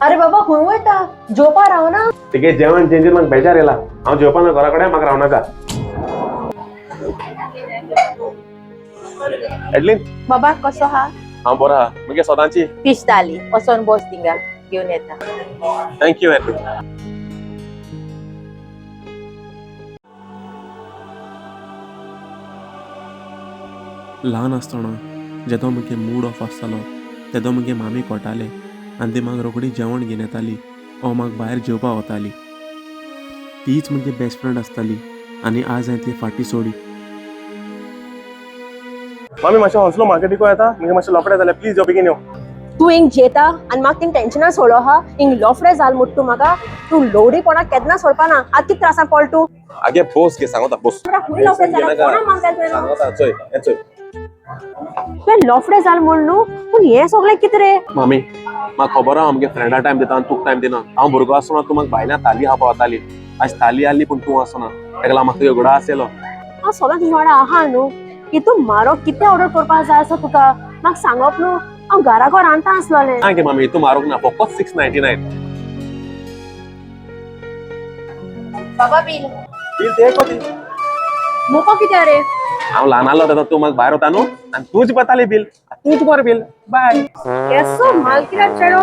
अरे बाबा खंय वयता? जेवपा रावना? तिगे जेवण चेंजीन म्हाका बेजार येयला. हांव जेवपा ना घरा कडेन, म्हाका रावनाका. एडलीन. बाबा, कसो हा? हांव बरो आहा. मुगे सदांची फिश थाली. वचोन बस थिंगा, घेवन येता. Thank you Edlin. ल्हान आसतना जेदो मुगे मूड ऑफ आसतालो तेदो मुगे मामी कोटाले आनी ती म्हाका रोखडी जेवण घेवन येताली ओ म्हाका भायर जेवपा वताली. तीच मुगे बेस्ट फ्रेंड आसताली आनी आज हांवें ती फाटी सोडी. मामी, मातशें हॉन्सलो मार्केटीको येता. मुगे मातशें लफडें जालें. प्लीज यो, बेगीन यो. तूं हिंग जेता आनी म्हाका थिंग टेन्शना सोडलो आहा. हिंग लोफडे जाल म्हूट तूं म्हाका. तूं लोडीपणा केन्ना सोडपा ना. आतां कितें त्रासान पडलो तूं? आगे बोस गे, सांगता बोस. खंय लोफडे जाला? कोणा मागता तुवें? सांगता, चोय हें चोय. तुवें लोफडे जाल म्हूण न्हू, पूण हें सगळें कितें रे? मामी, म्हाका खबर आहा, आमगे फ्रेंडा टायम दिता आनी तुका टायम दिना. हांव भुरगो आसतना तूं म्हाका भायल्यान थाली खावपा वताली. आयज थाली आहली पूण तूं आसना, तेका लागून म्हाका तुगे उगडास येयलो. हांव सदांच तुज्या वांगडा आहा न्हू. हितून म्हारग कितें ऑर्डर करपा जाय आसा तुका, म्हाका सांगप न्हू, हांव घराको रांदता आसलोलें. ना गे मामी, तूं मारूंक ना. फकत 699. बाबा, बील. बील ते कोती. मोको कित्याक रे? हांव ल्हान आहलो तेन्ना तूं म्हाका भायर वता न्हू आनी तूंच पताली बील. तूंच बरें बील. बाय. केसो मालकिरा चेडो.